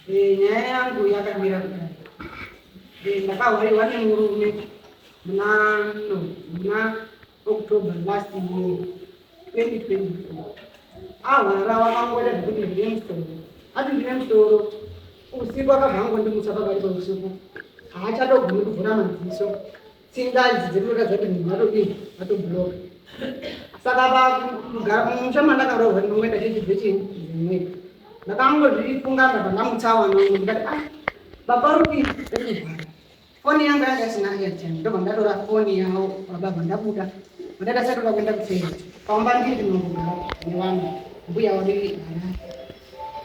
Nyaya yangu yakamira kudai. Ndakahwariwa nemurume muna no muna October last year 2024. Ahwara wakangoita zvekuti ndine musoro. Ati ndine musoro usiku akabva angondimutsa pakati peusiku. Haachatogoni kuvhura maziso. Tsinga idzi dziri kuratidza kuti munhu atodii atobloka. Saka pamusha mandakarohwa ndinongoita chechi dzechii dzimwe. Ndakangozvifunga ndabva ndamutsa wana wangu ndikati ah baba rupi rekurwara. Foni yangu yanga isina airtime ndobva ndatora foni yavo baba bva ndabuda. Ndaita satoda kuenda kuseri. Pamba ndiri ndinongogara nevanhu mbuya wadi Harare.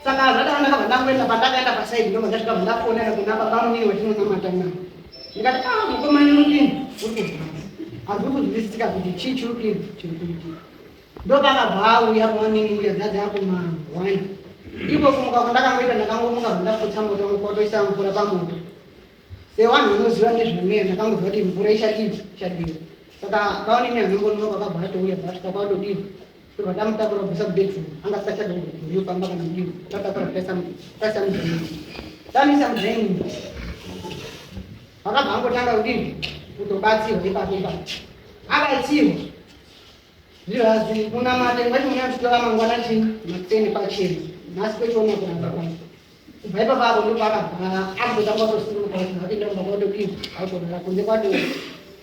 Saka zvadaro ndakabva ndangoenda pandakaenda pasaidi ndobva ndasvika bva ndafonera kuna baba munini watinonamata naye. Ndikati ah mukoma nyurukini uri kurwara. Hazvi kuzwisisika kuti chii chiri kuini chiri kuitika. Ndopakabva auya pavanini mbuya dzadza kuma one. Iko kumuka kwandakangoita ndakangomuka bva ndaputsa moto kwatoisa mvura pamoto. Sevanhu vanoziva nezvemweya ndakangoziva kuti mvura ichadii ichadiwa. Saka baonini anongononoka akabva atouya bva asvika kwatodii tobva tamutakura kubvisa kubedroom anga asisachada kuyofamba kana kudii tatakura taisa mudining tamisa mudining vakabva angotanga kudii kutobatsirwa ipapo ipapo abatsirwa zvihazi munamate ngati mune achitora mangwana chii makuseni pachena nhasi kwechiona kuramba kwangu Kubva ipapo apo ndipo akabva akutotanga kutosimuka kuti akuenda kumba kwatodii akutorara kunze kwato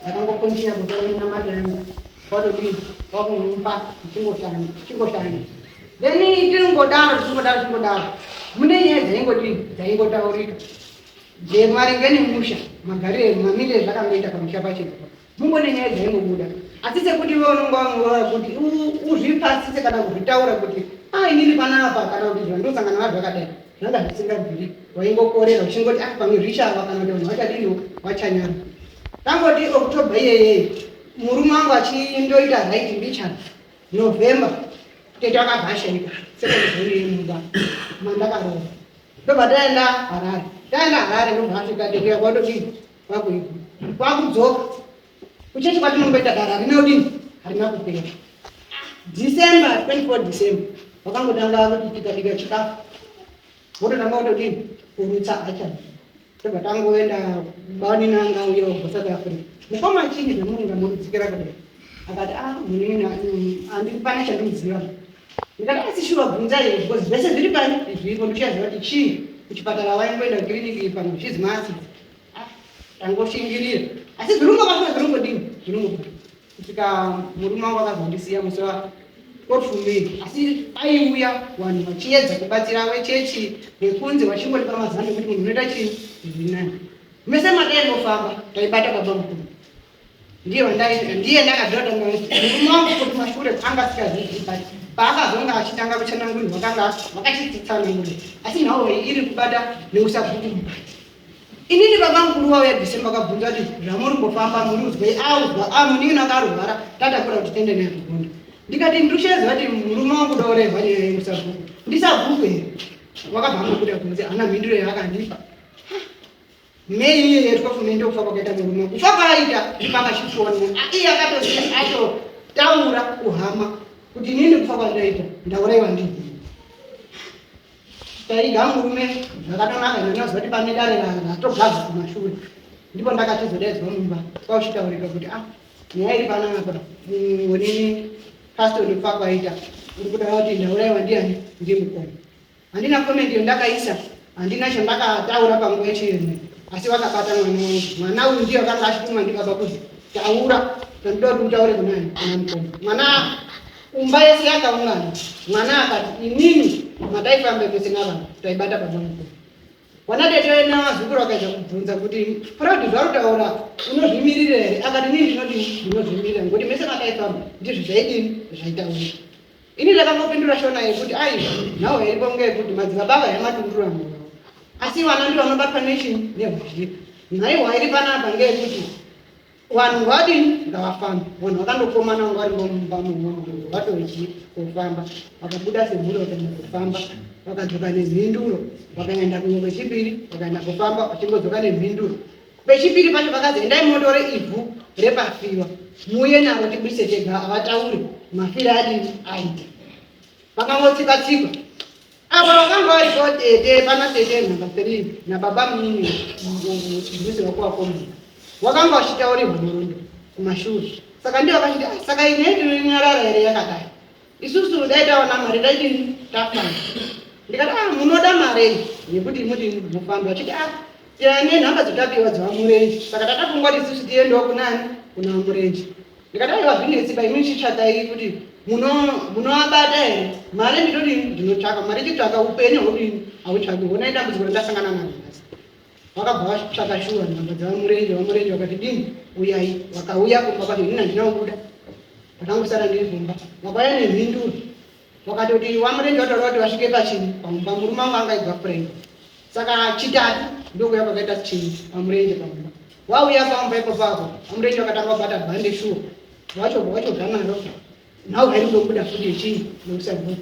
ndakangokontinya kutora minamato yangu kwatodii kwakumupa ndichingoshanda ndichingoshanda then tiringodaro tichingodaro tichingodaro mune nyaya dzaingodii dzaingotaurika dzemaringe nemusha magariro mamiriro ezvakangoita pamusha pacho Mungone nyaya dzaingobuda asi sekuti iwe unonga wamuroora kuti uzvipasise kana kuzvitaura kuti ah inini panapa kana kuti zvandosangana nazvo zvakadai zvanga zvisingabviri waingokorera uchingoti ah pamwe zvichava kana kuti vanhu vachadiniwo vachanyara tangoti October iyeyeye murume wangu achindoita right mbichana November tete akabva ashaika second born yemumba mandakaroora ndobva taenda Harare taenda Harare ndobva asvika tete kwatodii kwakuipa kwakudzoka kuchechi kwatinomboita dara harina kudini harina kupera December 24 December vakangotanga kuti tikabika chikafu vototanga kutodini kurutsa achana tobva tangoenda baonini anga uye wabva South Africa mukoma chinyi zvamunonga murudzikira kudai akati ah munini andipana chandinoziva ndikati asi shuwa bvunza here because zvese zviri pani zviripo ndichaziva kuti chii kuchipatara waingoenda kukiriniki pamwe zvichizi maasi ah, tangoshingirira asi zviringobatwa zviringodini zviringobata kusvika murume wangu akazondisiya musi wa 12 May asi aiuya vanhu vachiedza kubatsira vechechi vekunze vachingondipa mazano ekuti munhu unoita chii zviri nani mese mataingofamba taibata baba mukuru ndiye wandai ndiye ndakadota murume wangu kuti mashure anga asingazvizii but paakazonga achitanga kuchanangurwa vakanga vakachitsanangura asi nhau iyi iri kubata neusabhuku mukati inini baba mukuru wauya December akabvunza kuti zvamuri kufamba muri kuzwei auzwa a munin'ina akarwara tatakura kuti tiende naye kugunda ndikati ndiri kuti murume wangu daurehwa nyaya yeusabhuku ndisabhuku here wakabva angobuda kunze hana mhinduro yaakandipa May iye yetwa fume ndokufa kwakaita murume kufa kwaaita ndipakachifona iye akatosiya atotaura kuhama kuti inini kufa kwandaita ndauraiwa ndii taiga murume zvakatonaka ndinoziva kuti pane dare ratogadzwa kumashure ndipo ndakachizodaidzwa mumba kwauchitaurika kuti ah nyaya iri panapa ngonini pastor ndokufa kwaita uri kuda kuti ndauraiwa ndiani ndimukoma Handina comment yandakaisa, handina chandakataura panguva yechiremwe, asi vakabata mwana wangu. Mwana uyu ndiye akanga achitumwa ndibaba kuti taura zvandinoda kuti utaure kunani kuna mukoma. Mwana umba yese yakaungana, mwana akati inini mataifamba mese navana taibata baba mukuru. Wana tete navazukuru vakaedza kubvunza kuti Proud zvautaura unozvimirira here? Akati inini ndinodini ndinozvimirira ngokuti mese mataifamba ndizvo zvaidini zvaitaurika. Ini ndakangopindura shona yekuti aiwa nhau iripo ngeyekuti madzibaba ava yamatundura munhu asi vana ndivo vanobatwa nechii nehuzhira. Nhaiwa iri panapa ngeyekuti Vanhu ngavadini? Ngavafambe. Vanhu vakandokomana vanga vari mumba mumomo vatove kofamba, vakabuda semhuri vakaenda kofamba, vakadzoka nemhinduro, vakaenda kumwe kwechipiri, vakaenda kofamba vachingodzoka nemhinduro. Pechipiri pacho vakazi endai motore ivhu repafiwa muuye naro tibudise tega, havatauri mafiro adini aita. Vakangotsika tsika apa vakanga varipo tete pana tete nhamba 3 nababa munini mudhuze wako wakomana wakanga wachitaurirwa nhoroondo kumashure saka ndiyo vakachiti ah, saka ine tinonyarara here yakadai isusu dai tawana mari daidini tafamba ndikati ah munoda mari yekuti muti mufambe vachiti ah tine nhamba dzatapiwa dzevamurenje saka takafunga kuti isusu tiendewo kunani kuna vamurenje Ndikati aiwa zvinetsi pa imi chitsvakai kuti munovabata here mari ndinodini ndinotsvaka mari chitsvaka upenyu hudini hautsvaki honai dambudziko randasangana naro nhasi vakabva vatsvaka shuwa nhamba dzavamurenje vamurenje vakati dini uyai vakauya kumba kwacho inini handina kubuda ndakangosara ndiri kumba vakauya nemhinduro Wakatoti wamurenje wataura kuti vasvike pachini pamumba murume wangu anga aigwa friend saka chitatu ndokuya kwakaita chini pamurenje pamumba wauya pamumba ipapo apo wamurenje wakatanga kubata bhande shuwa wacho wachobva naro nhau hairi kutobuda futi yechini nokusabhuku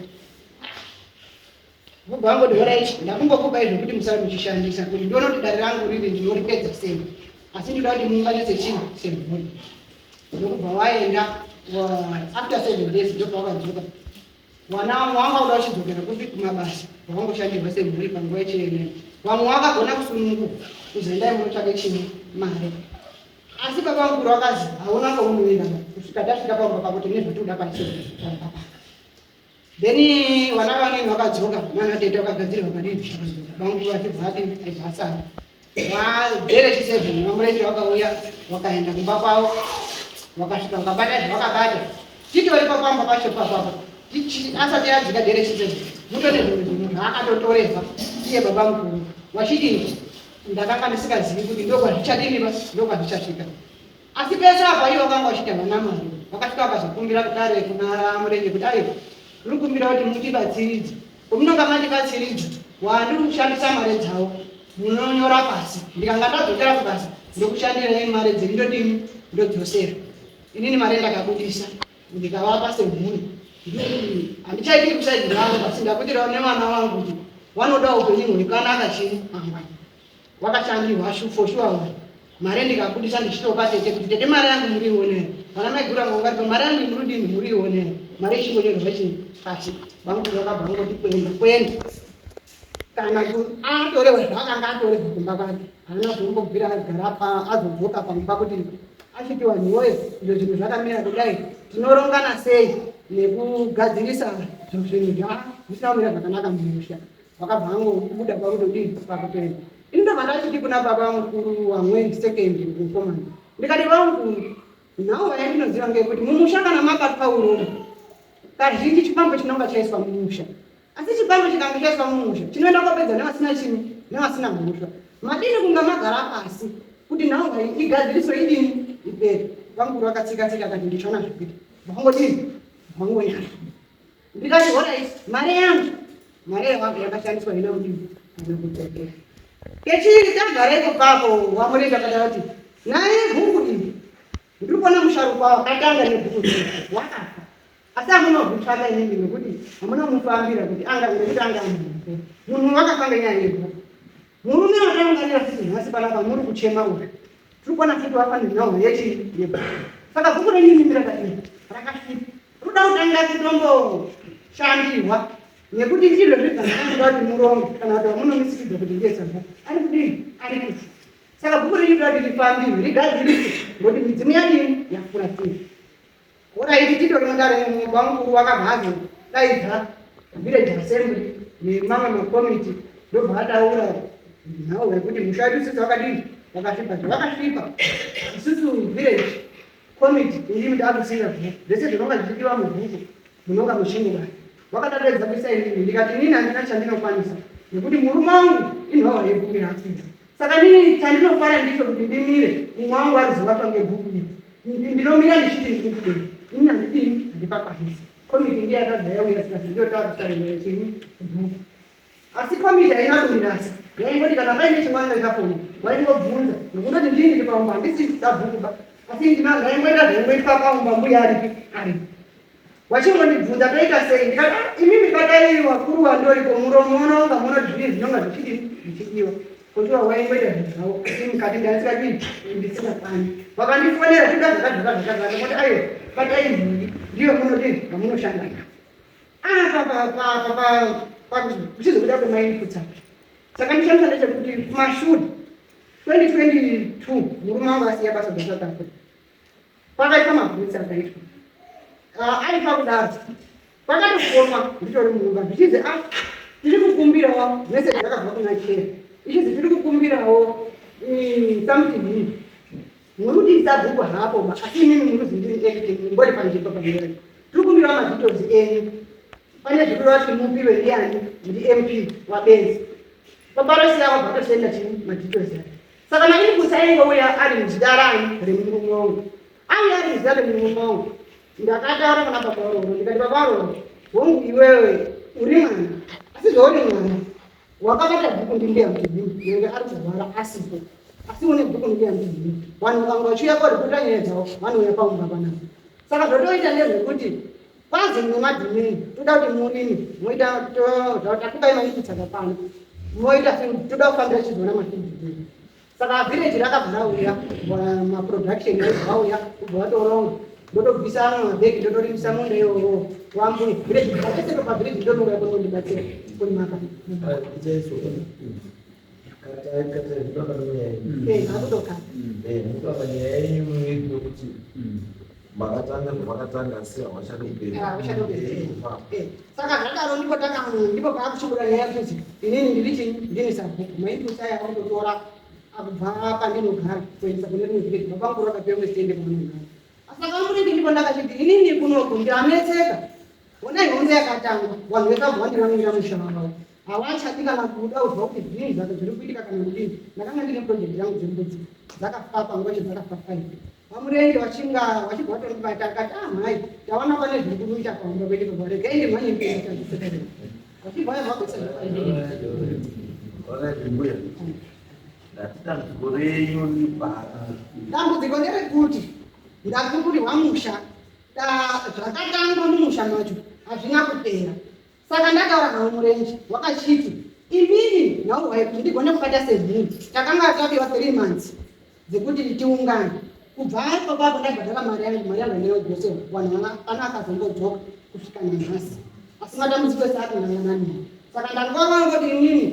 vobva vangoti horait ndakungokupa izvo kuti musare muchishandisa kuti ndione kuti dare rangu riri ndinoripedza sei asi ndinoda kuti muungane sechini semhuri ndokubva waenda after 7 days ndobva wakadzoka wana wanga uda uchidzokera kupi kumabasa wakangoshandirwa semhuri panguva yechiyemeno vamwe wakagona kusununguka kuzoendai munotsvake chimwe mari asi baba mukuru wakazi hauna kwaunoenda kusvika tasvika pamba pako tine zvatinoda pamba pako then vana vanini vakadzoka nana tete vakagadzirwa padii vangu vachibva ati aibva asara vadere chiseven vamurenje vakauya vakaenda kumba kwavo vakasvika vakabata zvavakabata titori papamba pacho papapa asati adzika dere chiseven mutone zvimwe zvinhu zvaakatotorerwa iye baba mukuru wachidini ndakanga ndisingazivi kuti ndokwazvichadini ba ndokwazvichasvika Asi pese apa ivo vakanga vachiita vana mari vakasvika vakazokumbira kudare kuna Murenje kuti aiwa ndiri kumbira kuti mutibatsiridze pomunonga mandibatsiridza wandiri kushandisa mari dzavo munonyora pasi ndikanga ndadzokera kubasa ndokushandirai mari dzenyu ndodini ndodzosera inini mari ndakabudisa ndikavapa semhuri handichaitiri kusaidi rangu asi ndakuitirawo nevana vangu kuti vanoda upenyu hwekanaka chii mangwana wakashandirwa for sure wani mari ndikabudisa ndichitopa tete kuti tete mari yangu muriionere vana maiguru vangu vangati mari yangu murudini muriionere mari ichingonyorwa chii pasi vangu vakabva vangoti kwenda kwenda kana atorewa zvaakanga atorerwa kumba kwake haana kumbobvira agara pa azodzoka pamba kuti achiti vanhu woye izvo zvinhu zvakamira kudai tinorongana sei nekugadzirisa zvinhu zvisina kumira zvakanaka mumusha Vakabva vangobuda kwakutodii kwakutenda. Ini ndobva ndachiti kuna baba mukuru wamweni second mukomana. Ndikati vangu nhau yandinoziva ngeyekuti mumusha kana mabatwa uromo kazhinji chikwambo chinonga chaiswa mumusha. Asi chikwambo chikange chaiswa mumusha chinoenda kopedza nevasina chini nevasina mhosva. Madini kunga magara pasi kuti nhau igadziriswe idini ipere. Vamukuru vakatsika tsika akati ndichaona zvekuita. Vangodini? Vangonyara. Ndikati horait mari yangu mari yangu yakashandiswa ina kudini kana kudzokera. Kechiri tagara ipo papo wamurenga akadaro kuti naye bhuku iri ndiri kuona musharukwa wakatanga nebhuku iri wakafa asi hamuna kutsvaka inini nekuti hamuna mufambira kuti anga nekuti anga munhu munhu wakafa ngenyaya yebhuku murume wataunganira sisi nhasi panapa muri kuchema uyu tiri kuona futi wafa nenhau yechii yebhuku saka bhuku renyu imi rakadini rakasvipa Ruda kutanga kutomboshandirwa nekuti ndizvo zvibva kuti muronge kana kuti vamunomisikidza kuti ndiye sabhuku ari kudii ari kufa saka bhuku renyu toda kuti rifambirwe rigadziriswe ngokuti midzimu yadini yafuratira horaiti titori mudare bamukuru wakabva azodaidza village assembly nemamwe makomiti ndobva ataura nhau yekuti musha wedu isusu wakadini wakasvipa zvawakasvipa isusu village Komiti iri ndakusiya bhuku zvese zvinonga zvichidiwa mubhuku munonga muchingobaya wakadadaidza kuisa inini ndikati inini handina chandinokwanisa nekuti murume wangu inhova yebhuku yaapinza saka nini chandinofara ndicho kuti ndimire umwe wangu arizobatwa ngebhuku iri ndinomira ndichiti ndiri kudei inini handidini handipakwanisi komiti ndiye yakabva yauya sikati ndiyo takusainira chini bhuku Asi komiti haina kundirasa yaingoti kana paine chimwana chafona waingobvunza nokundoti ndini ndipaumba handisi sabhuku ba. Asi ndima zvaingoita zvaingoitwa paumba mbuya aripi aripo. Wachingondibvunza toita sei ndikati ah, imimi padai wakuru wandoriko muromo unonga munoti zvii zvinonga zvichidini zvichidiwa kotiwa waingoita zvinhu zvavo asi mukati ndaisikadini ndisingakani vakandifonera toda zvakati zvakati zvakati zvakati aiwa batai mhuri ndiyo munodini vamunoshanda apa kuchizobuda kwemainputs apa saka ndishandisa ndechekuti kumashure 2022 murume wangu asiya basa kuSouth Africa pakaitwa mabhutsi akaitwa ah, aipa kudaro pakatofonwa nditori mumba zvichinzi a ah, tiri kukumbirawo meseji yakabva kuna chera ichinzi tiri kukumbirawo mm, something new muri kuti sabhuku hapo ba asi imimi muri zindiri acting mbori panzvimbo pamirayo tiri kukumbirawo madetails enyu pane zvikuda kuti mupiwe ndiani ndi mp wabenzi baba rosiya vabva vatosenda chii madetails ake saka mainputs aingouya ari muzita rani remurume wangu auya ari muzita remurume wangu ndakataura kuna baba varoro ndikati baba varoro hongu iwewe uri mwana asi zvauri mwana wakabata bhuku ndimbuya mutibini nenge ari kurwara asipo asi une bhuku ndimbuya mutibini vanhu vanga vachiuya koripota nyaya dzavo vanouya paumba panapa saka zvotoita ndezvekuti kwanzi nemadhimini toda kuti murimi moita takupai mainputs akakwana moita toda kufambira chizoona mafidhi saka village rakabva rauya maproduction vauya kubva vatoronga ndotobvisa amwe mabhegi ndotorimisa munda iwowo wambuya village pese pavillage ndotonga kunondibatsira kurimaka Nyaya yenyu yekuti makatanga makatanga asi hawachadopera saka zvadaro ndipo tanga ndipo paakuchibuda nyaya yekuti inini ndiri chii ndini sabhuku maintusaya akutotora akubva pandinogara kuendesa kune rimwe village baba vangu rakapiwa wesende pavanogara asi akamurindi ndipo ndakachiti inini kunoku ndanetseka honai hondo yakatangwa vanhu vekabva vandiramira musha wavo hawachadi kana kuda kuzwa kuti zvii zvake zviri kuitika kana kudini ndakanga ndine project yangu dzembudzi dzakafa panguva icho dzakafa five VaMurenge vachinga vachibva vatondibata akati ah mhai taona pane zviri kuita paumba kwedu baba regai ndimhanye ndikuita vachibva vagotsa mbuya ndati dambudziko renyu ribara dambudziko nderekuti ndakukurirwa musha zvakatangwa mumusha macho hazvina kupera Saka ndataura navo murenje wakachiti imini nhauhwai kuti ndigone kubata semhuri takanga tapiwa 3 months dzekuti tiungane kubva ipapo apo ndabhadhara mari yangu mari yangu ndinodzosera vanhu vanga pana akazongodzoka kusvika nanhasi asi matambudziko ese akunangana neni saka ndangova kuti inini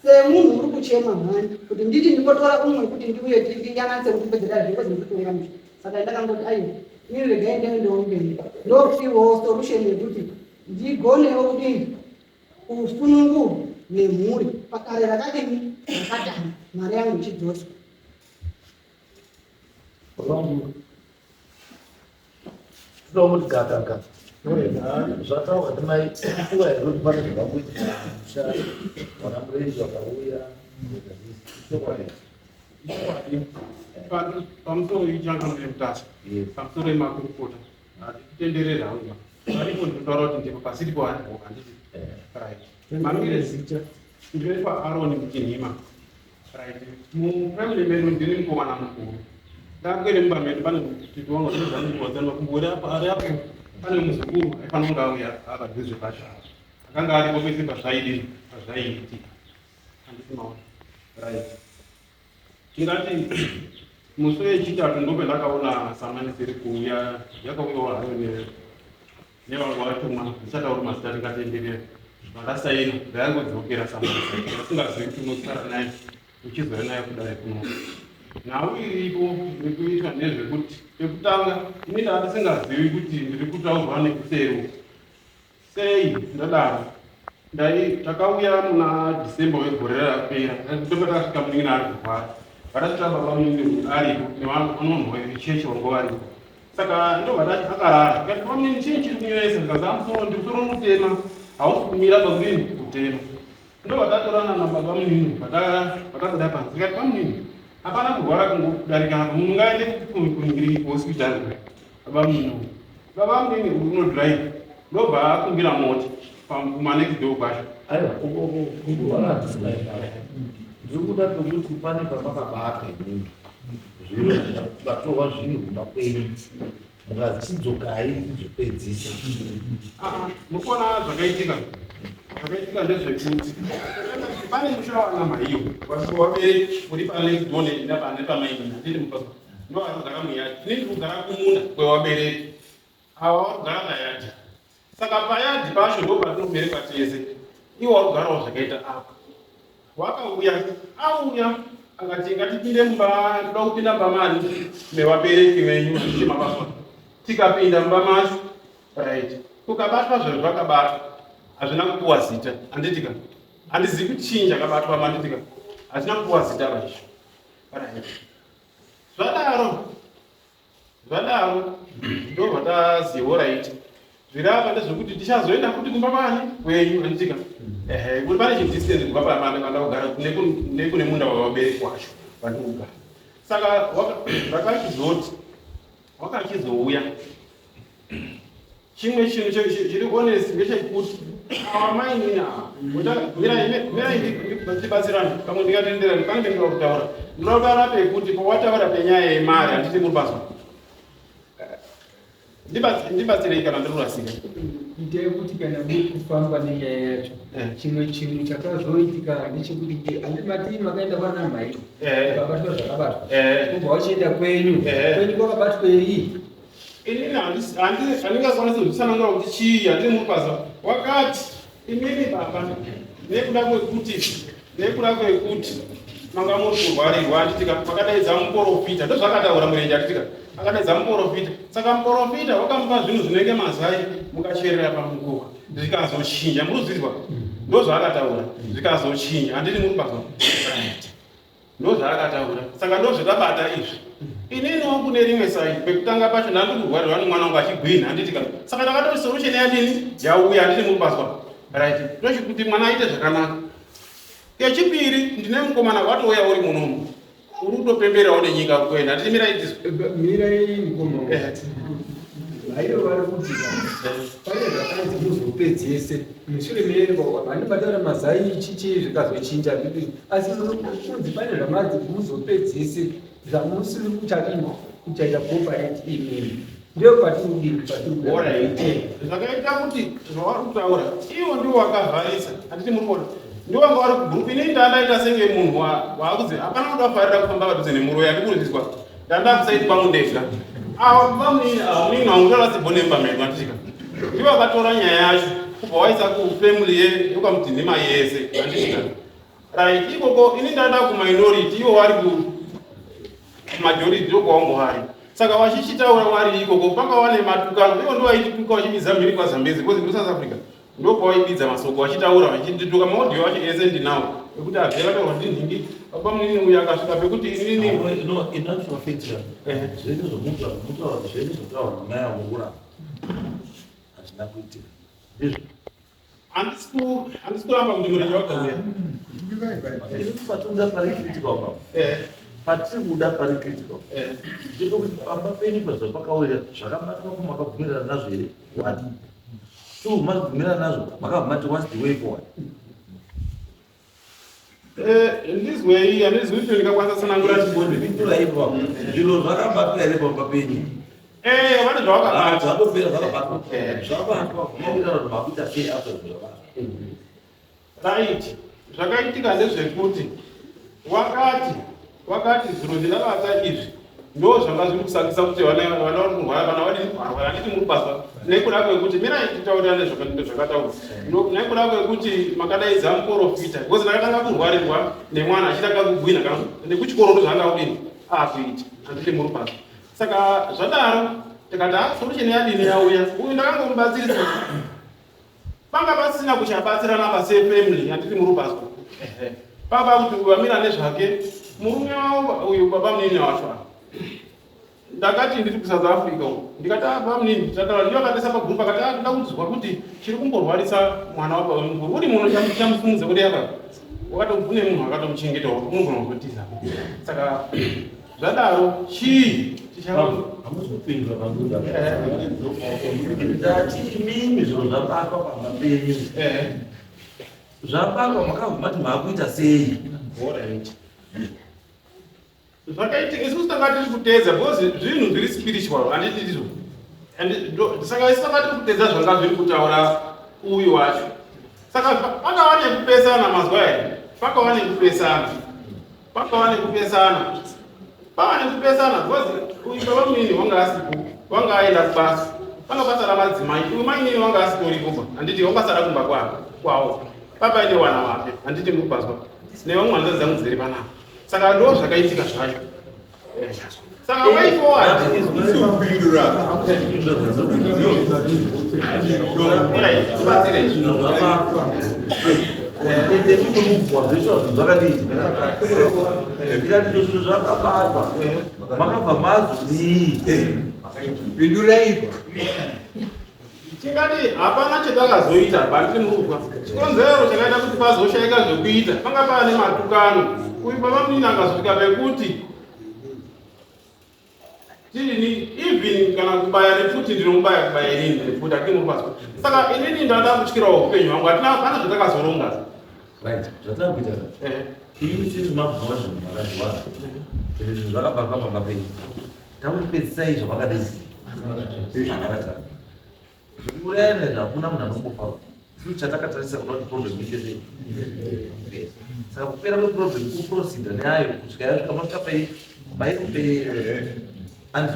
semunhu uri kuchema mhani kuti nditi ndingotora umwe kuti ndiuye tinyanatse kutipedzera zvingo zvinokutonga musha saka ndakangoti aiwa ini regai ndiendewo mberi ndopiwawo solution yekuti Ndigonewo kudini kusunungurwa nemhuri padare rakadini rakatanga mari yangu ichidzoswa. Tinomuti gakaka zvataurwa ndimai kufunga here kuti pane zvakangoitika musha vana murenji vakauya chokwadi pamusoro ichangamire mutasa pamusoro yemakurukota Handitenderere hangu. Aripo ndinotaura kuti ndipo pasiripo handipo handiti. Eh. Right. Mamire zita. Ndinoitwa Aaron Mutinhima. Right. Mufamily medu ndini mukomana mukuru. Ndakwere mumba medu pane tete wangu anozvanikuwadzana makumbo ari apo ari apo pane muzukuru aifanira kunge auya apadhuze pacho apa. Akanga aripo pese pazvaidini pazvaiitika. Handiti maona. Right. Tingati musi wechitatu ndopendakaona samanisi iri kuuya yakauyawo hayo nevanga vatumwa ndichatauri mazita tingatenderera vandasaina ndayangodzokera samanisi asingazivi kuti unosara naye uchizouya naye kudai kuno nhau iripo iri kuitwa ndezvekuti pekutanga ini ndaa ndisingazivi kuti ndiri kutaurwa nekuseri Sei ndadaro? Ndai takauya muna December wegore rakapera. Ndipo takasvika munin'ina ari kurwara. Vatasvika baba munini aripo nevanhu vechechi vanga varipo. Saka ndobva tati akarara. Tikati baba munini chii chiri kunyoresa? Zvikanzi amusoro ndi musoro mutema. Hausi kumira pakudini kutema. Ndobva tatorana nababa munini vatabuda panze. Tikati baba munini hapana kurwara kungodarika apa munhu ngaende kuningiri kuhospital. Baba munini Baba munini unodrive ndobva akumbira mota kuma next door kwacho. Aiwa kurwara handisi ndiri kuda pekuti pane pamakabata inini. Zviro vatorwa zvinhu kumba kwenyu mukachidzokai kuzopedzisa. Ah, mukuona zvakaitika. Zvakaitika ndezvekuti pane musha wana maiyo wabereki uri pane door nepamaini handiti mupasa ndo anogara muyadhi ini ndikugara kumunda kwewabereki ava varikugara payadhi saka payadhi pacho ndo patinoberekwa tese iwo warikugarawo zvakaita apa wakauya auya akati ngatipinde mumba toda kupinda mumba mani mevabereki venyu handiti mapaswa tikapinda mumba macho right kukabatwa zviro zvakabatwa hazvina kupuwa zita handitika handizivi kuti chii chakabatwa manditika hazvina kupuwa zita vaizvo right zvadaro Zvadaro ndobva tazivo right zviri apa ndezvekuti tichazoenda futi kumba kwani kwenyu handitika ehe kuti pane chidistance kubva panda kugara nekune munda wavabereki wacho vandikugara saka vakachizoti wakachizouya Chimwe chinhu chiri honest ndechekuti ava mainini ava mirai ndibatsirane pamwe ndingatenderani pane pendinoda kutaura ndinoda kutaura pekuti pawataura penyaya yemari handiti muri basa ndibatsirei kana ndiri kurasika itai kuti kana muri kufamba nenyaya yacho eh. chimwe chinhu chakazoitika ndechekuti andimati makaenda kwana mhai eh. ukabatwa zvakabatwa eh. ubva wachienda kwenyu kwenyu kwakabatwei Inini handingakwanisi kuzvitsanangura kuti chii handiri mupaza wakati inini baba nekuda kwekuti nekuda kwekuti manga muri kurwarirwa handitika makadaidza muporofita ndozvakataura murenje handitika akadaidza muporofita saka muporofita wakamupa zvinhu zvinenge mazai mukacherera pamukova zvikazochinja muri kuzvinzwa ndozvaakataura zvikazochinja handiti muri paza Ndozvaakataura. Saka ndozvatabata izvi. Ininiwo kune rimwe side pekutanga pacho ndandiri kurwarirwa nemwana wangu achigwinha handiti kana. Saka ndakatoti solution yadini yauya handiti muri paswa. Right. Ndochikuti mwana aite zvakanaka. Kechipiri ndine mukomana watouya uri munomu. Uri kutopemberawo nenyika kuenda. Handiti mirai tizwe. Mirai mukoma. Eh. Vaive vari kuti pane zvakanzi muzopedzese mushure mevanhu vataura mazai chichi zvikazochinja asi kunzi pane zvamanzi muzopedzese zvamusiri kuchadini kuchaita cooperate imini ndiyo patiri patiri zvakaita kuti zvavari kutaura ivo ndivo vakavharisa handiti muri kuona ndivo vanga vari kugroup inini ndandaita senge munhu waakuzi hapana kuda kufarira kufamba padhuze nemuroyi andikurudziswa ndanda kusaidi kwangu ndega ava bamunini ava munini wangu ndovasibone mumba medu anditika ndivo vakatora nyaya yacho kubva waisa kufamily yekwamudhinhima yese anditika right ikoko ini ndanda kuminority ivo vari kumajority ndokwawangu vari saka vachichitaura vari ikoko panga wane matukano ivo ndovaitituka vachibidza mhiri kwazambezi because ndosouth africa Ndopawaibidza masoko vachitaura vachindituka maaudio acho ese ndinawo ekuti abve vataura kuti ndinhingi baba munini uyu akasvika pekuti inini No, in actual fact, zvedu zvomuta mutaura zvedu zvotaura namai avo kuramba hazvina kuitika ndizvo handisi kuramba kuti murenje wakauya isusu patinoda pari critical pa patiri kuda pari critical ndepekuti pamba penyu pazvapakauya zvakabatwa pamakabvumirana nazvo here one Two, mazibvumirana nazvo makabva mati what's the way forward? Eh, ndizwei handizwi kuti ndingakwanisa tsanangura chibonde. Pindura ipo. Zviro zvakabatwa here pamba penyu? Eh, vane zvavakabatwa. Ah, zvakatopera zvakabatwa. Eh. Zvakabatwa. Makuita vanhu makuita sei after zvakabatwa? Right. Zvakaitika ndezvekuti wakati wakati zviro ndinabata izvi ndo zvanga zviri kusakisa kuti vana vana vari kurwara vana vadini varwara handiti muri paswa nekuda kwekuti mirai titaurirane zvakataurwa nekuda kwekuti makadaidza muporofita because ndakatanga kurwarirwa nemwana achitanga kugwina kana nekuchikoro ndozvaanga kudini akuita handiti muri paswa saka zvadaro tikati ah, solution yadini yauya uyu ndakangomubatsirisa Panga pasina kuchabatsirana pa se family handiti muri paswa. Baba kuti vamira nezvake murume wavo uyu baba munini wacho ava. Ndakati ndiri kuSouth Africa uku ndikati ah baba munini tataura ndiyo akatesa pagroup akati ah ndoda kunzwa kuti chiri kumborwarisa mwana wababa mukuru uri muno chamusimudza kuti apa wakati kune munhu akatomuchengeta unogona kutotiza saka Zvadaro chii hamusi kupindura panduda ndati imimi zviro zvabatwa pamba penyu zvabatwa makabva mati maakuita sei Zvakaitika isusu tanga tiri kuteedza because zvinhu zviri spiritual handiti ndizvo. And saka isu tanga tiri kuteedza zvanga zviri kutaura uyu wacho. Saka pakava nekupesana mazwa here? Pakava nekupesana. Pakava nekupesana. Pava nekupesana because uyu baba munini wanga asipo, wanga aenda kubasa. Panga pasara madzimai, uyu mainini wanga asitoripo pa. Handiti wanga sara kumba kwavo. Papa ine wana wake, handiti muri kubazwa. Nevamwe hanzvadzi dzangu dziri panapa. Saka ndo zvakaitika zvacho. Saka way forward. Zvakabatwa makabva mazodii? Pindurai. Tingati hapana chatakazoita pandiri murukwa. Chikonzero chakaita kuti pazoshaika zvekuita panga paane matukano. Uyu baba munini akazosvika pekuti tirini even kana kubaya nepfuti ndinomubaya kubaya inini nepfuti hatiri murupazwa. Saka inini ndada kutyirawo upenyu hwangu hatina hapana zvatakazoronga. Right, zvataakuita Eh. imi chiri mabvuma zvinhu makaziwana zvinhu zvakabva pamba penyu takupedzisai zvamakadii zvakatanga zvekuurayana izvi hakuna munhu anombofa isu chatakatarisa kuda kuti problem iite sei saka kupera kweproblem kuprosida neayo kusvika yasvika masvika pai paikupera and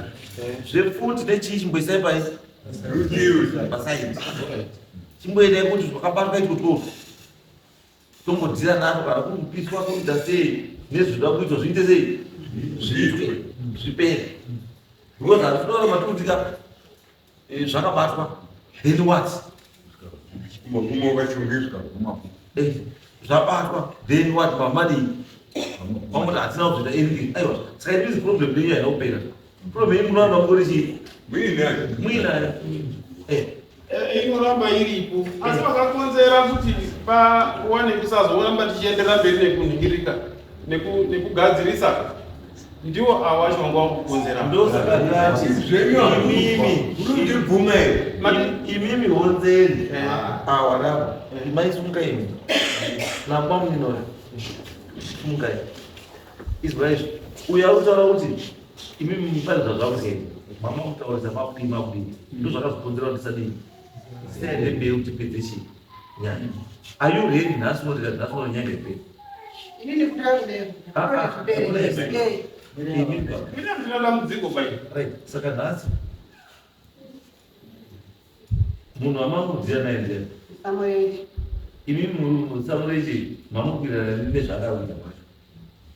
zvepfuti nechii chimboisai pai pasaidi chimboendai kuti zvakabatwa itwotwo tombodhira nako kana kuri kupiswa kuita sei nezvinoda kuitwa zviite sei zviitwe zvipere because hatinoona matikutika eh, zvakabatwa then what Magumo wakachongezwa. Eh, zvabatwa then what mamadii vamoti hatina kuzoita anything aiwa saka it is problem yenyu haina kupera problem yenyu munoramba mungori chii Muinayo. muinayo Eh, Eh, inoramba iripo asi vakakonzera kuti pawane kusazoramba tichienderera mberi nekunhingirika nekugadzirisa ndiwo awo acho wanga wakukonzera ndosaka ndati Zvenyu imimi Unondibvuma here? Imimi honzeri Eh. awarapa imaisunga imi namba muninora sungai izwa izvi uyo ari kutaura kuti imimi mupane zvazvakuti mama kutaurisa makudii makudii ndo zvakazokonzera kuti tisadii tisaende mberi kuti tipedze chii nyaya. Are you ready nhasi unoti nhasi unonyanya iperi? Inini kudai kudai. Ah, ah, Zvipere. Imimi baba. Ine ndina dambudziko pai Right, saka nhasi munhu wamakudzira naye ndiani? Samureji. Imi musamurechi mamukwirana nezvaakaita kwacho.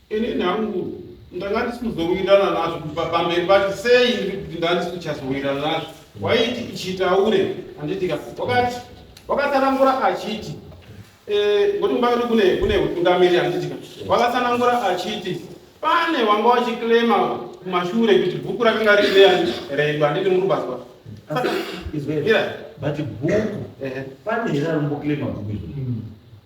Inini hangu ndanga ndisikuzowirirana nazvo pamberi pacho sei ndiri kuti ndanga ndisikuchazowirirana nazvo waiti ichitaure handitika wakati wakatsanangura achiti eh, ngokuti kumba kwedu kune kune utungamiri handitika wakatsanangura achiti pane wanga wachiclaima kumashure kuti bhuku rakanga riri reyani redu handiti muri kubazwa. Asi izwe Mira. but bhuku Ehe. pane here arimboclaima bhuku izvo?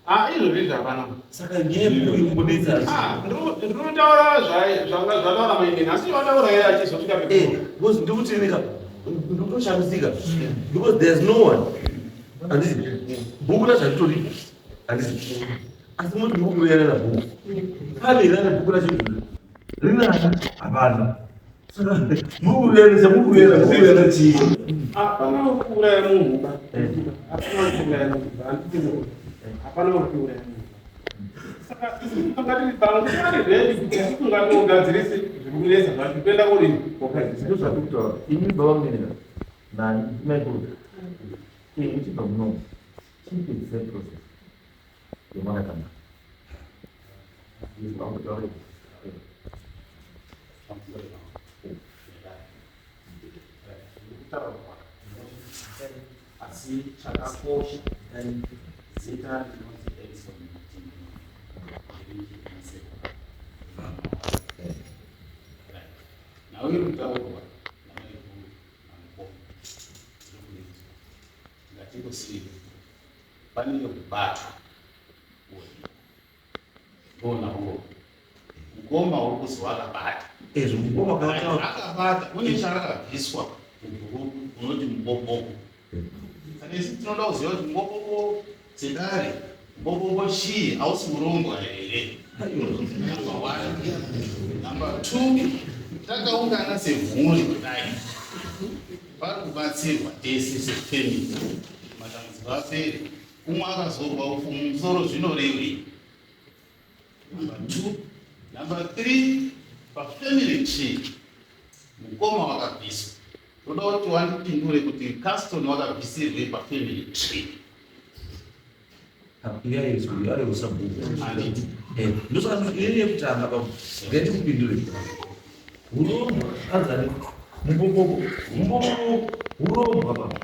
Ah, izvo zvizvi hapana. Saka nyaya yebhuku irimbonetsa. Ah, ndinotaura zvanga zvataura mainini asi vataura here achizosvika Eh, pekuru. because ndikuti ndikutoshamisika because there's no one handiti bhuku racho haritoripo handiti asi muti mukuurayana nabhuku pane here ane bhuku racho izvozvo rinani hapana saka mukuurayanisa mukuurayana mukuurayana chii? Hapana kuuraya munhu ba. Hapana kuuraya munhu ba. Handiti munhu. Hapana kuuraya munhu. Saka isu tanga tiri pano tari ready kuti isu tungatogadzirise zviri kunetsa zvacho toenda kodini kogadzirisa. Ndozvatikutaura imi baba munenera nani maikuru muchibva munomu chipedzisai process yemakatanga. Asi chakakosha zita rinonzi Edison nhau iri kutaurwa namaiguru namukoma inokunetswa ngatingosiye pane yekubatwa ndoona uo mukoma uri kuzi wakabata Ezvo mukoma kataura akabata une chaakabviswa mubhuruku unoti mubobobo. Saka isu tinoda kuziva kuti mubobobo dzedare mubobobo chii hausi murombwa here? Number one. Number two, takaungana semhuri kudai. Pari kubatsirwa tese sefamily. Matambudziko apere. Umwe akazorwa upfu mumusoro zvinorevei? Number two. Number three, pafamily tree mukoma wakabviswa. Toda kuti wandipindure kuti Caston wakabvisirwei pafamily tree. Handiti. Ndosaka inini yekutanga baba ngatikupindure urombwa anzani mubobobo mubobobo urombwa baba.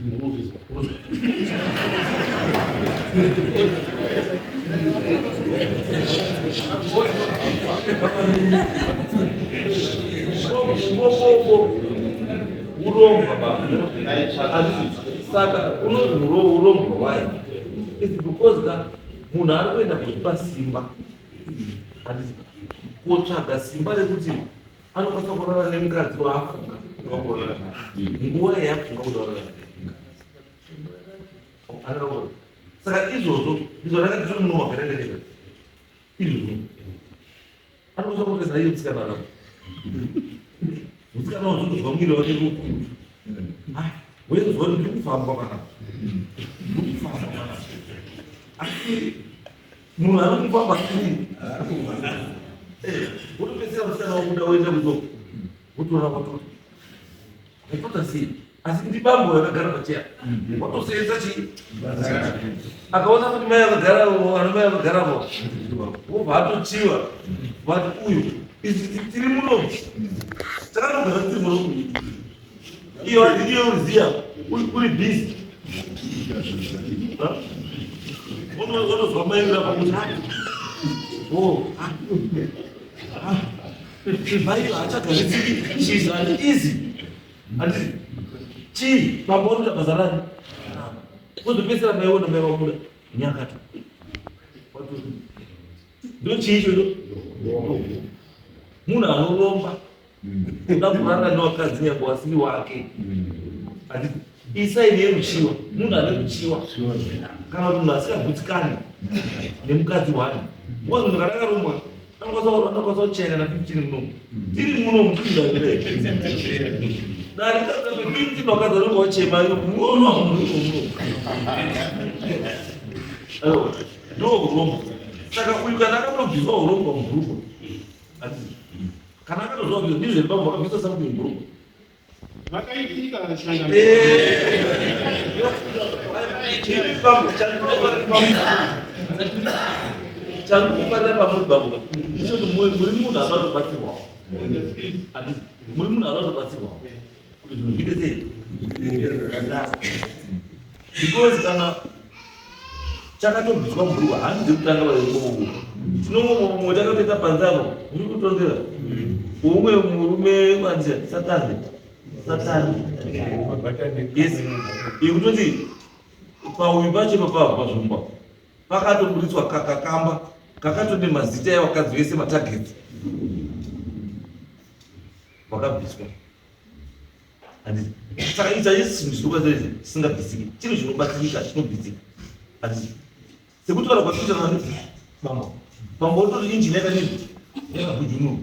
Mubobobo urombwa baba. Saka unonzi urombwa why? It's because ka munhu ari kuenda kuzvipa simba, handiti, kotsvaga simba rekuti anokwanisa kurara nemukadzi waafunga wakurara naye nguva yaafunga kuti warara naye. Saka izvozvo ndizvo rakati munhu wakarerekera izvozvo anokwanisa kuresa iye musikana rako musikana wazvinozwa mwiri wake kukuru weizwa kuti ndiri kufamba panapa, ndiri kufamba panapa, asi munhu ari kufamba sei? Wotopedzisira musikana wabuda woenda kuto wotora watota watota sei, asi ndibambo yakagara pacheya watoseedza chii, akaona kuti mai vakagara, ana mai vakagarapo, wobva atochiwa vati uyu isi tiri muno takatogara tiri muno iyo iyo uriziya uri busy unozwa mai rapa kuti o mai haachagarisiki, she's uneasy, handiti? Chii bambo vanoita basa rani? Kuzopedzisira maiona mai vabuda nyakata, ndo chii ichocho? Munhu anoromba kuda kurara nevakadzi nyangwe wasiri wake, handiti? Isaini yeruchiwa, munhu ane ruchiwa kana kuti munhu asingagutsikani nemukadzi wani, because munhu kana akarombwa anokwanisa kuchena na 15 munomu tiri munomu tiri dare 15 vakadzi vanenge vachema munomu munomu, ndo urombo. Saka uyu kana akatobviswa urombo mubhurukwa, handiti? Kana akatozwa kuti ndizvo bambo vakabvisa something mubhurukwa. Vakaitika. Imi bambo, chandinofarira pamuri bambo ndechekuti muri munhu anotobatsirwawo, handiti? Muri munhu anotobatsirwawo kuti zvinhu zviite sei, because kana chakatobviswa mubhurukwa hanzi kutanga vaimomo tinomwe takatoita panze apo muri kutongera umwe murume wanzi Satani, Satani, yes, yekutoti pauyu pacho papapo pazvomba pakatoburitswa kakakamba kakatone mazita evakadzi vese matargets vakabviswa, handiti? Saka ichi hachisi chinhu chinobatsira, chisingabvisiki, chinhu chinobatsirika, chinobvisika, handiti? Sekutaura kwatikuita nani bambo, bambo utori injini yakadini, yakabhujunurwa.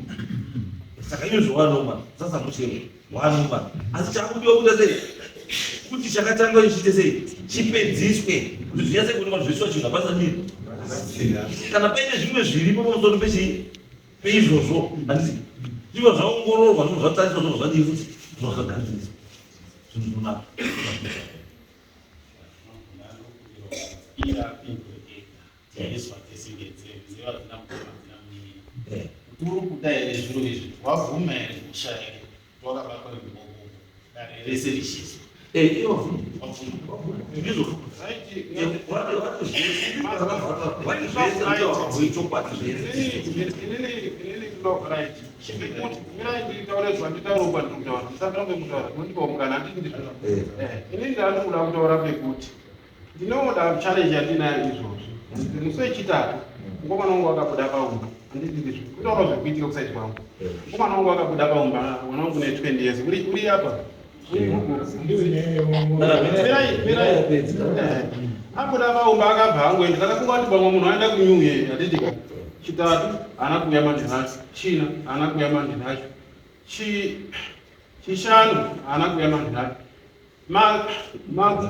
Saka iyo zvawanoma sasamuchero wanoma, asi chakudiwa kuita sei kuti chakatanga chiite sei chipedziswe kuti zvinyatse kuonekwa zvoiswa chinhu hapasa nini kana paine zvimwe zviripo pamusoro pechii peizvozvo, handiti? Zvibva zvaongororwa, zvinhu zvatariswa, zvinhu zvadii futi, zvinhu zvagadziriswa, zvinhu zvinonaka. Iye apindure ega, taiswa tese ngenzeve, nzeve hadzina mukoma, hadzina munin'ina. Kuti uri kuda here zviro izvi, wabvuma here mhosva here kuti wakabatwa nemubobobo dare rese richizwa? Ivo Wabvuma. Ndizvo chokwadi zvese. Inini right, mirai nditaure zvanditaura pandiri kutaura, musandirambe kutaura, ndinondipawo mukana, handiti ndizvo? Inini ndandikuda kutaura pekuti ndinoda challenge yandinayo izvozvi. Musi wechitatu mukomana wangu akabuda paumba, handiti ndizvo? Kutaura zvekuitika kuside kwangu, mukomana wangu akabuda paumba, mwana wangu ne 20 years, uri apa. Mirai, mirai. Abuda paumba akabva angoenda, takafunga kuti pamwe munhu aenda kunyuye, handiti ka? Chitatu haana kuuya manheru acho. China haana kuuya manheru acho. Chishanu haana kuuya manheru acho.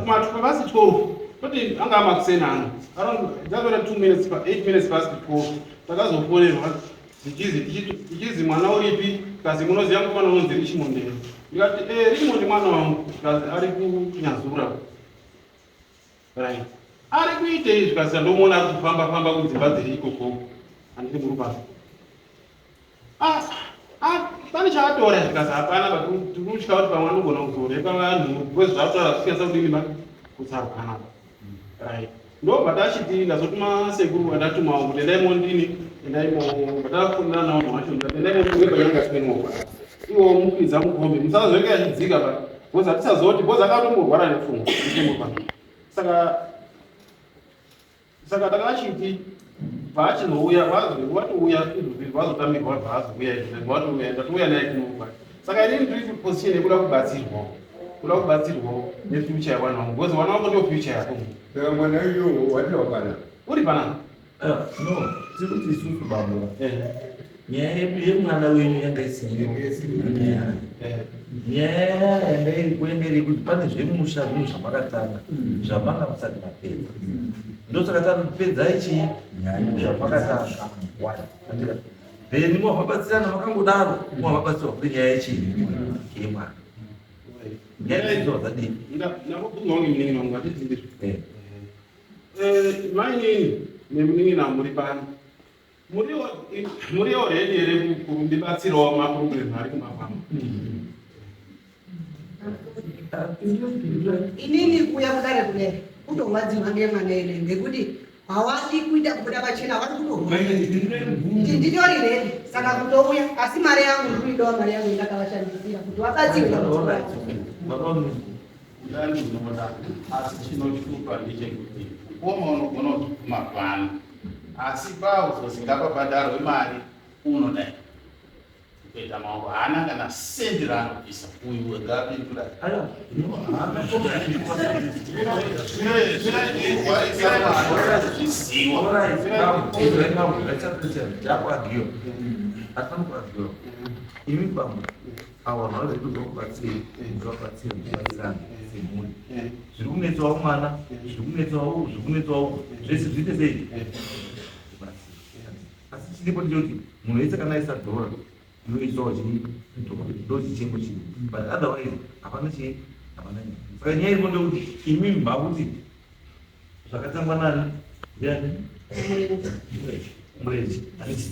Matupa pasi 12 toti anga amakuseni ano around dzapera 2 minutes pa 8 minutes past 12 takazofonerwa tichizi mwana uripi kazi munoziva mukomana unonzi Richmond here? Ndikati Richmond mwana wangu, kazi ari kuNyazura. Right, ari kuitei? Zvikasi ndomuona ari kufamba famba kudzimba dziri ikoko. Handiti muri pasi? Ah, ah, pane chaatora? Zvikasi hapana, but tiri kutya kuti pamwe anogona kuzorepa vanhu because zvaataura zvisikasa kudini ba kutsarukana. Right, ndobva tachiti ndazotuma sekuru andatumawo kuti endai mondini, endaimo batafunira nawo vanhu vacho, ndikati endai mondini iwo mukwidza mukombi, musazoenge achidzika pa because hatisazoti because akatomborwara nepfungwa. Saka takachiti paachinouya watouya, vazotambirwa, vaazouya, watouya, ndatouya naye kunoba. Saka inini ndiri kuposition yekuda kubatsirwawo, kuda kubatsirwawo nefuture yavana vangu because vana vako ndio future yako. Saka mwana uyo watiwa pana? Uri panapa. No, tiri kuti isusu bambo, nyaya yedu yemwana wenyu yanga isiri nyaya yanga iripo, yanga iri kuti pane zvemusha, zvinhu zvamakatanga zvamanga musati mapedza. Ndosaka tapedzai chii zvamakatanga. One, then mwavabatsirana makangodaro, mwavabatsirwa kuri nyaya yechii yemwana, nyaya dzidzo dzadini? Ndakubvunza wange munin'ina wangu atidzindizvo. Mainini nemunin'ina muri pano, muriwo ready here kundibatsirawo maproblem ari kumba kwangu? Inini kuuya kudare kudai kutorwadziwa ngemwana ere, ngekuti hawadi kuita kubuda pachena, hawadi kutorwa. Nditori ready saka kutouya, asi mari yangu ndikuidawo, mari yangu ndakavashandisira kuti vabatsirwe. Kuda ndinoda, asi chinoshupa ndechekuti mukoma unogona kutuma pano, asi pauzozi ngapabhadharwe mari, unodai kuita maoko, haana kana sendi raanobvisa. Uyu wega apindura. Aiwa, haana. Zviziwa. Takuagiwa, hatifani kuagiwa. Imi bambo, awa vanhu vari kuzokubatsiri, vabatsiri, kubatsirana semhuri. Zviri kunetsawo mwana, zviri kunetsawo, zviri kunetsawo zvese zviite sei? Asi chiripo ndechekuti munhu wese kana aisa dhora, inoisawo chii, ndo chichengo chii, but otherwise hapana chii, hapana nyaya. Saka nyaya iripo ndekuti imimi makuti zvakatangwa nani, ndiani? Murenje. Handiti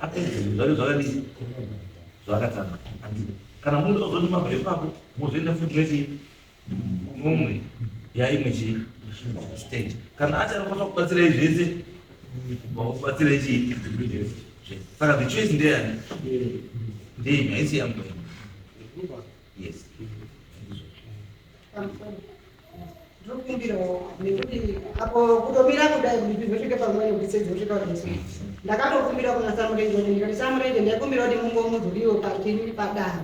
apedza zvinhu zvake zvakadii, zvakatanga? Handiti kana munhu ozoti mabva ipapo mozoenda futi nechii mumwe yaimwe chii stage, kana ati anokwanisa kubatsirai zvese, kubatsirai chii zvese. Saka the choice ndeyani? Ndeyimi, haisi yangu. Yes. Ndinokumbirawo nekuti apo kutomira kudai kuti zvosvike pamweni kuti sedzosvika kudeso, ndakatokumbira kuna Samurenje kuti, ndikati, Samurenje, ndaikumbira kuti mungomuzodiwo pachini padare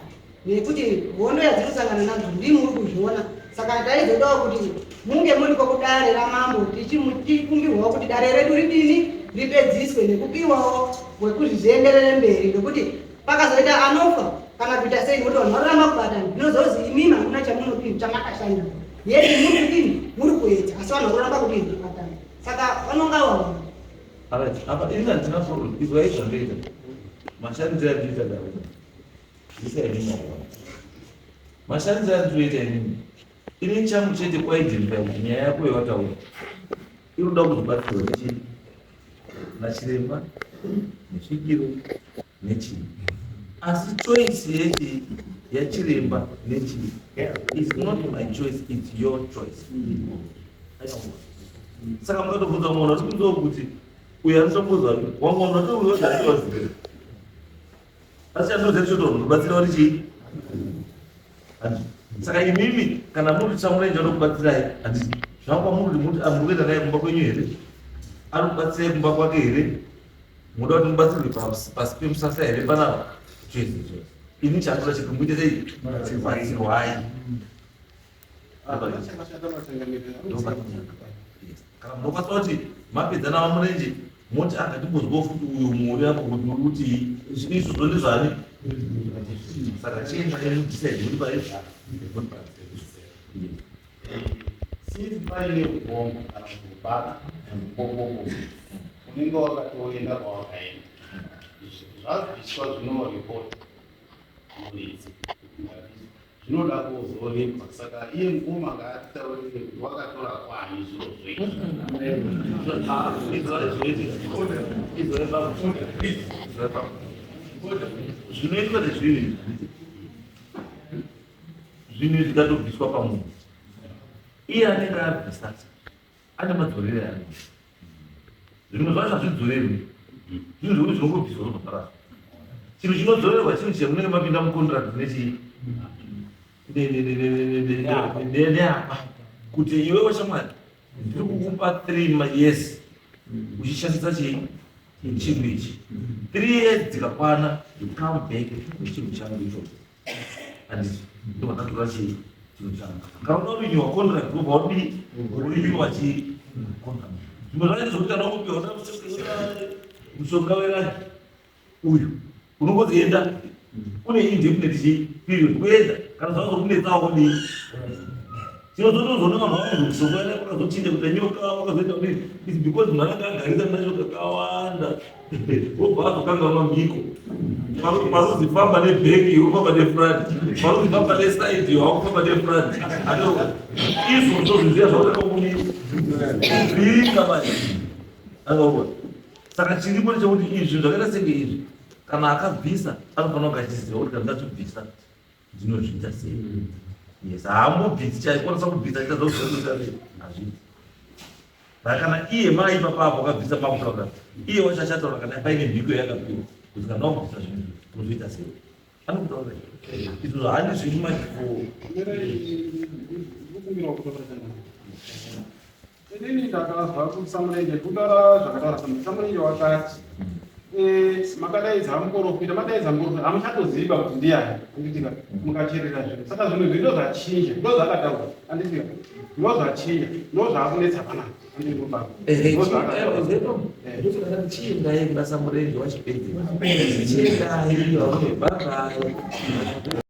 nekuti hondo yadzinosangana nadzo ndimi muri kuzviona. Saka taizodawo kuti munge muripo kudare ramambo, tichikumbirwawo kuti dare redu ridini, ripedziswe nekupiwawo wekuti zvienderere mberi, nekuti pakazoita anofa kana kuita sei, nokuti vanhu varoramba kubatana, ndinozozi imimi hamuna chamunodini, chamakashanda yeti muri kudini, muri kuedza, asi vanhu varoramba kudini, kubatana. Saka vanonga vaona. Alright, apa ini handina problem. Izwai zvandoita. Mashandiro andinoita dare. Zvisai inini makuona. Mashandiro andinoita inini. Ini changu chete kuidentify kuti nyaya yako yawataura inoda kuzobatsirwa nechii, nachiremba, nesvikiro, nechii. Asi choice yechi yachiremba nechii is not my choice, it's your choice. Saka mukatobvunza mwana uri kunzwa kuti uyu anotomboziva wangu, wangu atoziva kuti atoziva, asi chandoziva choto ndobatsira uri chii. Saka imimi kana muri samurenje anokubatsirai, handiti zvanga muri muti muri kuenda naye kumba kwenyu here, ari kubatsirai kumba kwake here, muda kuti mubatsirwe pasi pemusasa here? Panapa choice choice. Ini chandoda chete muite sei? Batsirwai. Kana munokwanisa kuti mapedza navamurenje. Moti akatimbozwawo futi uyu muri apo kuti uri kuti izvozvo ndezvani. Saka chiendai mudecide muri pai. Since paine ubhomba kana kuti ubata mupopopo unenge wakatoenda kwawakaenda zvabviswa zvinoripota muridzi zvinoda kuzoripwa saka iye mukoma ngaatitaurire kuti wakatora kwani zviro zvinoitwa nezvinhu zvinhu izvi zvikatobviswa pamunhu iye anenge abvisa ane madzorere anoita zvimwe zvacho hazvidzorerwi zvinhu zvekuti zvinongobviswa zvozoparadzwa chinhu chinodzorerwa chinhu chemunenge mapinda mucontract nechii neapa kuti iwewe shamwari ndiri kukupa three years uchishandisa chii chinhu ichi 3 years dzikakwana you come back nechinhu changu ichocho handiti ndovakatora chii chinhu changu kana uda kurenewa contract wobva wadii worenewa chii contract zvimwe zvacho zvokuti kana wakupiwa mushonga werani uyu unongozi enda kune indefinite chii period kuenda kana zvazokunetsawo kudii chinozotozoona vanhu vakunzi mushonga werani wakazochinja kuita nyoka wakazoita kudii is because munhu anenge agarisa nacho kakawanda wobva azokanganwa mhiko parunzi famba nebheki wofamba nefront parunzi famba nesaidi wakufamba nefront izvozvo zvinhu zviya zvautanga kubinga manje angaona saka chiripo ndechekuti izvi zvakaita senge izvi kana akabvisa anofanira kunge achiziva kuti kana ndazvibvisa ndinozviita sei yes haambobvisi chaikwanisa kubvisa chitadza kuita sei hazviiti But kana iye mai ipapa apo akabvisa makutaura iye wacho achataura kana paine mhiko yakapiwa kuti kana wakubvisa zvinhu unozoita sei anokutaura izvo handi zviri manje inini ndakazwa kusamurenje kutaura zvakataura samurenje wakati eh, makadaidza muporofita madaidza muporofita hamuchatoziva kuti ndiyani anditika mukacherera zvinhu saka zvinhu izvi ndo zvachinja ndo zvakataura anditika ndo zvachinja ndo zvaakunetsa panapa andikubaba chiendai kuna samurenje wachipedza chiendai varume bye bye.